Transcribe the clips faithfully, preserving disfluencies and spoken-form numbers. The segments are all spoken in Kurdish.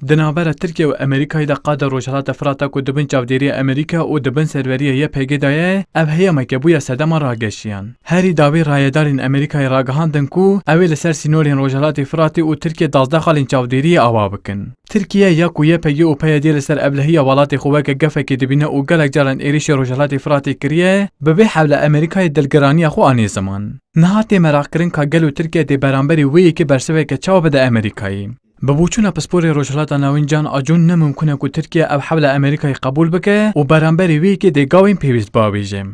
Di navbera Tirkiye û Amerîkayê de qada Rojhilata Firata ku di bin çavdêriya Amerîka û di bin serweriya Y P G de ye, ev heyameke bûye sedema rageşiyan. Herî dawî rayedarên Amerîkayê ragihandin ku ew ê li ser sînorên Rojhilatê Firatê û Tirkiye duwazdeh xalên çavdêriyê ava bikin. Tirkiye ya ku Y P G û P Y D li ser ewlehiya welatê xwe weke gefekê dibîne û gelek caran êrîşê Rojhilatê Firatê kiriye, bi vê hewle Amerîkayê dilgiraniya xwe anî ziman. Niha tê meraqkirin ka gelo Tirkiye dê beramberî wê yekê bersiveke çawa bide Amerîkayê. Bi boçûna pisporê Rojhilata Navîn Can Acun ne mimkun e ku Tirkiye ev hewle Amerîkayê qebûl bike û beramberî wê yekê dê gawên pêwîst biavêje.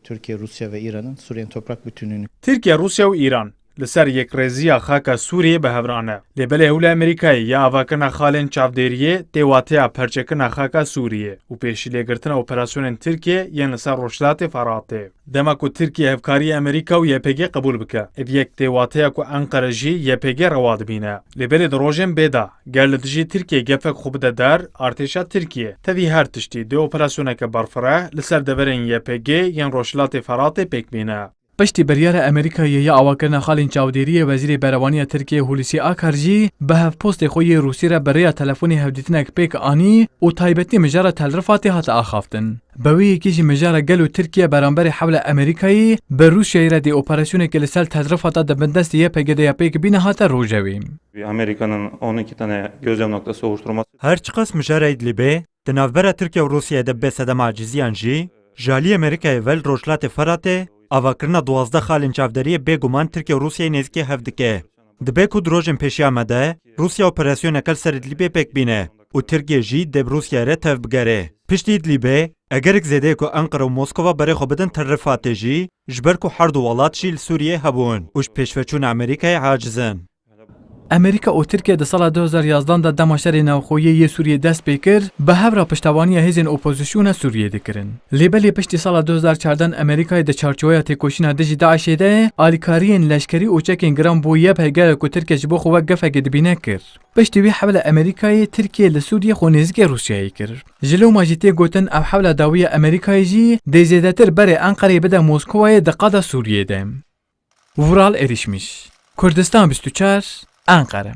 Türkiye, Rusya ve İran'ın Suriye'nin toprak bütünlüğünü Tirkiye, Rûsya û Îran li ser yekrêziya xaka Sûriyê bi hev re ne. Lê belê hewla Amerîkayê ya avakirina xalên çavdêriyê tê wateya perçekirina xaka Sûriyê û pêşîlêgirtina operasyonên Tirkiye yên li ser Rojhilatê Feratê. Dema ku Tirkiye hevkariyê Amerîka û Y P G qebûl bike, ev yek tê wateya ku Enqere jî Y P G rewa dibîne. Lê belê di rojên bê de, ger li dijî Tirkiye gefek xwe bide der, artêşa Tirkiye tevî her tiştî dê operasyoneke berfireh li ser deverên Y P G yên Rojhilatê Feratê pêk bîne. Piştî biryara Amerîkayê ya awakirina xalên çavdêriyê, Wezîrê Berevaniya Tirkiyê Hulusi Akar jî bi hevpostê xwe yê Rûsî re bi rêya telefonê hevdîtinek pêk anî û taybetî mijara Tel Rifatê hate axaftin. Bi wê yekê jî mijara gelo Tirkiye beramberî hewla Amerîkayê bi Rûsyayê re dê operasyonekê li ser Tel Rifata di bindestê Y P G de ya pêk bîne hate rojevê. Amerika'nın on iki tane gözlem noktası oluşturması Her çiqas mijara Îdlîbê di navbera Tirkiye û Rûsyayê de bê sedema aciziyan jî, ji alî Amerîkayê ve li Rojhilatê Feratê avakirina duwazdeh xalên çavderiyê bêguman Tirkiye û Rûsyayê nêzîkî hev dike. Dibe ku di rojên pêşiya me de Rûsya operasyoneke li ser Îdlîbê pêk bîne û Tirkiye jî dê bi Rûsyayê re tev bigere. Piştî Îdlîbê, egerek zêdeyê ku Enqere û Moskova berê xwe bidin Tel Rifatê jî, ji ber ku her du welat jî li Sûriyeyê hebûn û ji pêşveçûna Amerîkayê aciz in. Amerîka û Tirkiye di sala du hezar yazdan de dema şerê navxweyî yê Sûriyê dest pê kir, bi hev re piştevaniya hêzên opozîsyona Sûriyê dikirin. Lê belê piştî sala du hezar çardan Amerîkayê di çarçoveya têkoşîna dijî DAIŞê de alîkariyên leşkerî û çekên giran bo Y P G ku Tirkiye ji bo xwe wek gefekê dibîne kir. Piştî wî hewla Amerîkayê Tirkiye li Sûriyê xwe nêzîkê Rûsyayê kir. Ji loma jî tê gotin ev hewla dawî ya Amerîkayê jî dê zêdetir berê Enqereyê bide Moskowayê di qada Sûriyê de. Vural Erişmiş, Kurdistan bîst û çar, Enqere.